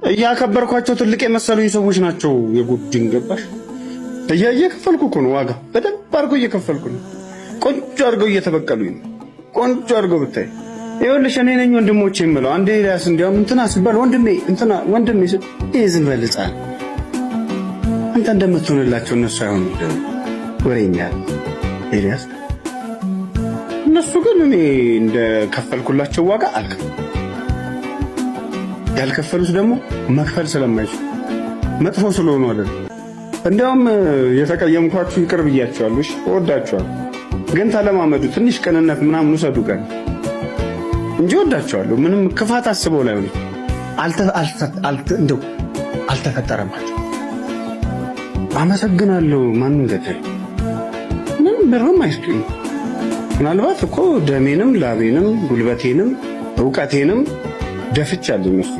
እያከበርኳቸው ትልቅ የመሰሉኝ ሰዎች ናቸው የጎዱኝ። ገባሽ? እየከፈልኩ እኮ ነው ዋጋ በደንብ አድርገው እየከፈልኩ ነው። ቆንጆ አድርገው እየተበቀሉኝ ነው። ቆንጆ አድርገው ብታይ ይኸውልሽ እኔ ነኝ ወንድሞቼ የምለው። አንዴ ኤልያስ እንዲያውም እንትና ሲባል ወንድሜ እንትና ወንድሜ ስል ይሄ ዝም በል ሕፃን አንተ እንደምትሆንላቸው እነሱ አይሆኑም። ወሬኛ ኤልያስ። እነሱ ግን እኔ እንደከፈልኩላቸው ዋጋ አልከ ያልከፈሉት ደግሞ መክፈል ስለማይችሉ መጥፎ ስለሆኑ አይደለም። እንዲያውም የተቀየምኳችሁ ይቅር ብያችኋለሁ። እሺ እወዳችኋለሁ፣ ግን ተለማመዱ። ትንሽ ቅንነት ምናምን ውሰዱ ቀን እንጂ እወዳችኋለሁ። ምንም ክፋት አስበው ላይሆን እንደው አልተፈጠረባቸው። አመሰግናለሁ። ማንም ገደል ምንም ብርም አይስጡኝ። ምናልባት እኮ ደሜንም ላቤንም ጉልበቴንም እውቀቴንም ደፍቻለሁ እነሱ